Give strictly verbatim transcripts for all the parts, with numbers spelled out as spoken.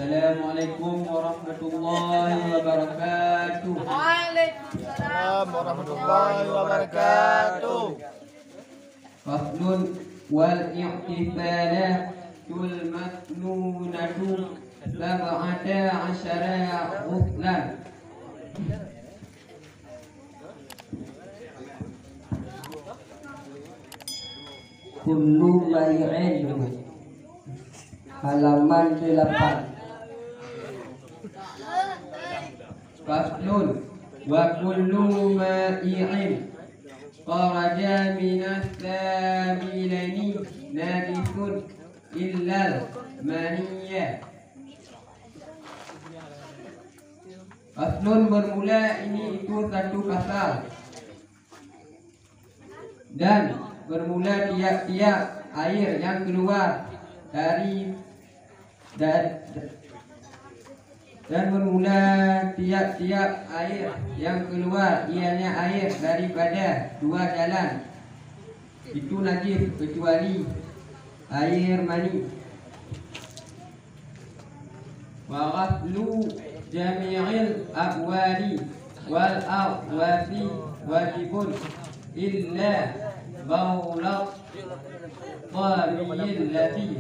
Assalamualaikum warahmatullahi wabarakatuh. Waalaikumsalam warahmatullahi wabarakatuh. Faslun, wal i'tizalatul masnunatu sab'ata asyara ghuslan. Kullu mai'in, halaman delapan. Faslun, wa kullu mai'in kharaja minas sabilaini najisun illal maniyya. Faslun, bermula ini itu satu pasal. Dan bermula tiap-tiap air yang keluar dari, da-, dan bermula tiap-tiap air yang keluar, ianya air daripada dua jalan, itu najis, kecuali air mani. Wa ghaslu jami'il abwali wal arwasi wajibun illa baulat tabiyil ladzi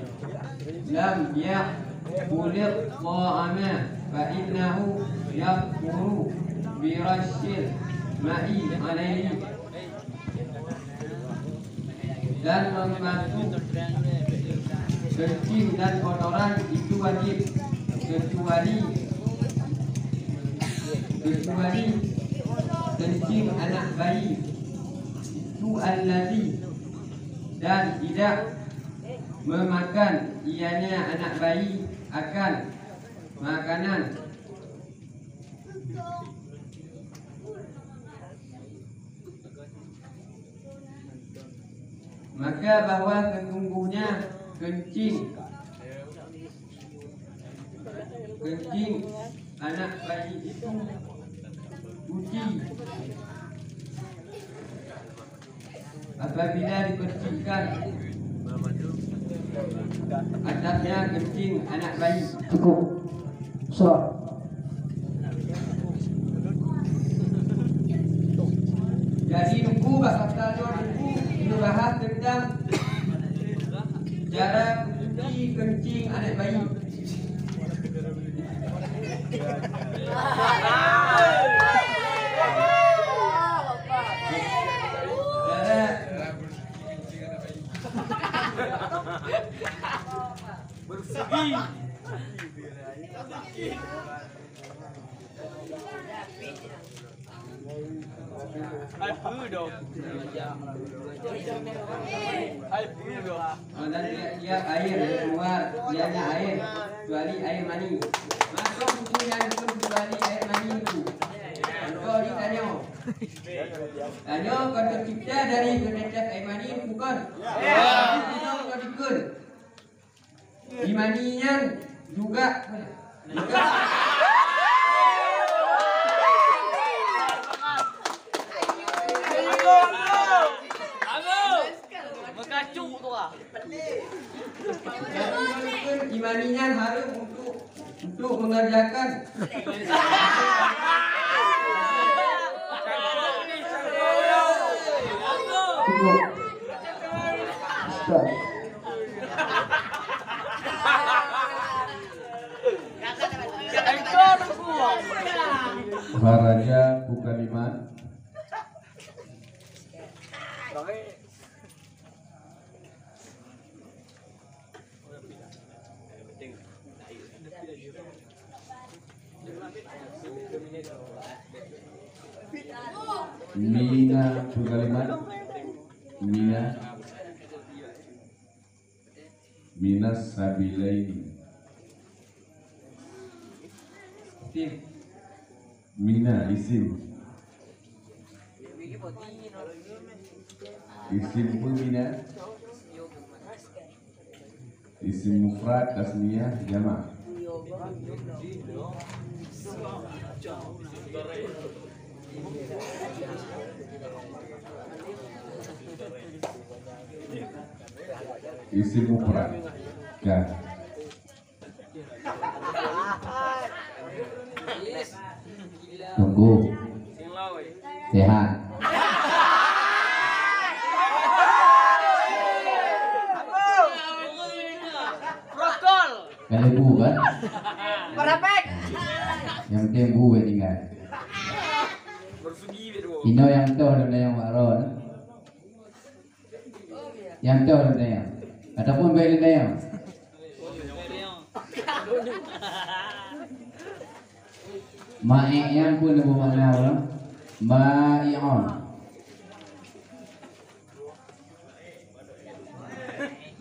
lam ya'kulit ta'ama, fa innahu yakfuru bi rasyil ma'i alaihi. Dan membasuh kencing dan kotoran itu wajib, kecuali, kecuali kencing anak bayi, itu alladzi, dan tidak memakan ianya anak bayi akan makanan. Maka bahwa sesungguhnya kencing, kencing anak bayi itu suci apabila dipercikkan atasnya kencing anak bayi. Cukup. Sah. Jadi, buku bak pasal nyoe, buku ngebahas tentang cara mencuci kencing anak bayi. Cara bersegi. Hai peue dong? Hai peue dong? Maka tiap-tiap air yang keluar, ianya air, kecuali air mani. Maka buku yang dikheun kecuali air mani itu. Engkau ditanya. Tanyoe kon teucipta dari keutetes air mani, bukon? Ya. Tapi tanyoe kon dikheun. Di mani nyan juga. Meukacu tu ah. Jadi, di mani nyan hareuem untuk, untuk mengerjakan. Cukup. Stop. Kharaja bukalimat. Mina bukalimat. Mina. Minas sabilaini. Mina isim. Isim peue mina? Isim mufrad, tasniyah, jamak. Isim mufrad. Ka. Tunggu. Sehat. Kalau bu kan? Yang penting bu yang tinggal. Inoe nyang toh lôn tanyong bak droe. Nyang toh lôn tanyong. Ataupun bèk lôn tanyong. Ma'é' nyan peue neubeumakna ulang? Ma'i'on.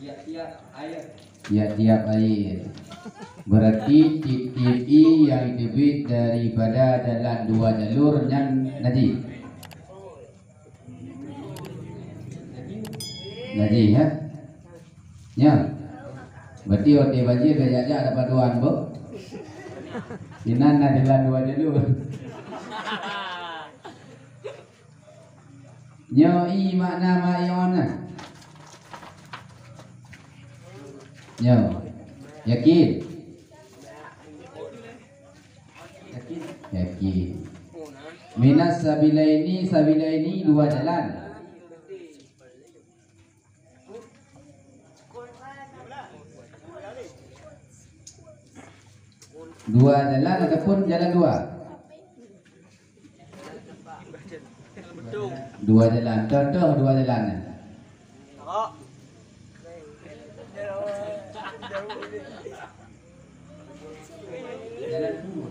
Tiap-tiap air. Tiap-tiap air. Berarti tiep-tiep ie nyang teubiet daripada jalan dua jalur nyan najih. Najih, ya? Nyan. Berarti watèe banjir bèk jak-jak dapat tuan, bu. Sinan na jalan dua jalur. Nyoe ie makna ma'i'on na. Nyoe. Yakin? Yakin? Yakin. Minas sabilaini, sabilaini dua jalan. Dua jalan ataupun jalan dua? Dua jalan. Contoh dua jalan. Jalan dua.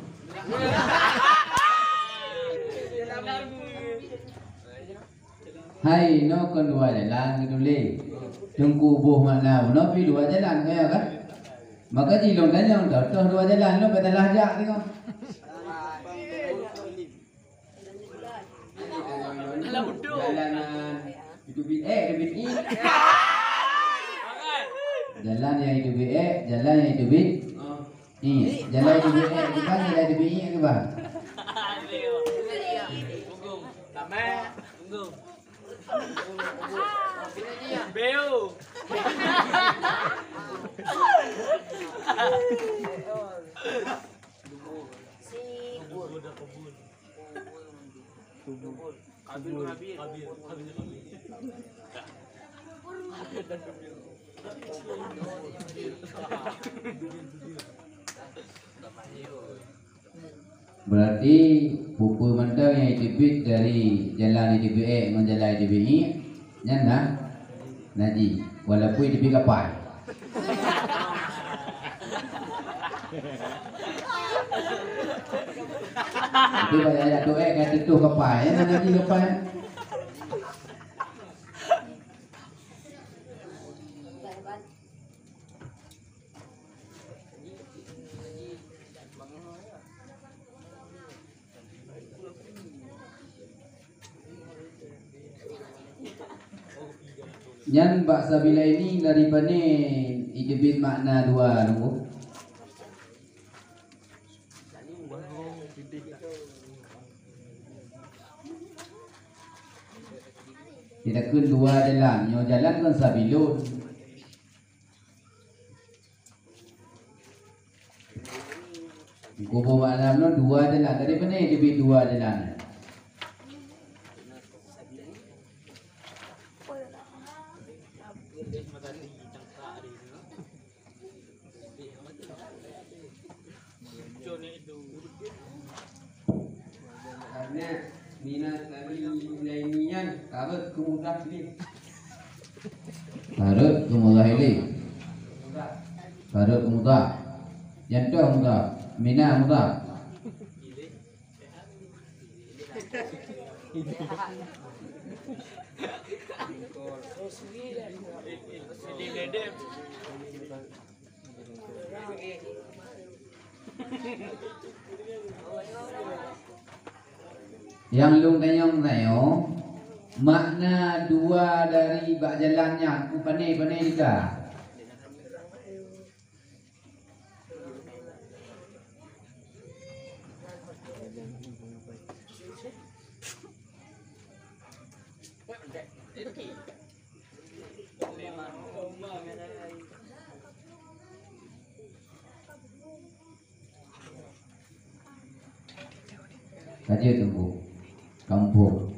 Hai, inoe kon dua jalan geutuléh. Teungku boh makna bunoe pih dua jalan, ka ya kan? Maka jih lôn tanyong, toh dua jalan lôn bèk salah jak tengok. Jalan, ah, itu bi-, eh, itu bi-, jalan nyang itu bi-, eh, jalan nyang itu bi-, Ih, jalan itu bi-, eh, bukan jalan itu bi-, eh, ke bang? Beo. Berarti peue-peue mantong nyang jiteubiet dari jalan jiteubiet ngon jalan jiteubiet nyan na, najih, walaupun jiteubiet kapai. Tapi bak ayat tu, eh, ka teutoh kapai, eh, na najih kapai. Nyan bak sabilaini dari pane jiteubiet makna dua, Teungku? Jiteubiet dua jalan, nyoe jalan kon sabilon. Kubu malam nyoe dua jalan. Dari mana jiteubiet dua jalan? Karena minas sabilaini nyan ka rhot keu mudhaf ilaih. Ka rhot keu mudhaf ilaih. Ka rhot keu mudhaf. Nyang toh mudhaf. Mina mudhaf. Nyang lôn tanyong nyoe, makna dua dari bak jalan nyan, pane-pane teuka? Ka jeuet Teungku. Ka muphom.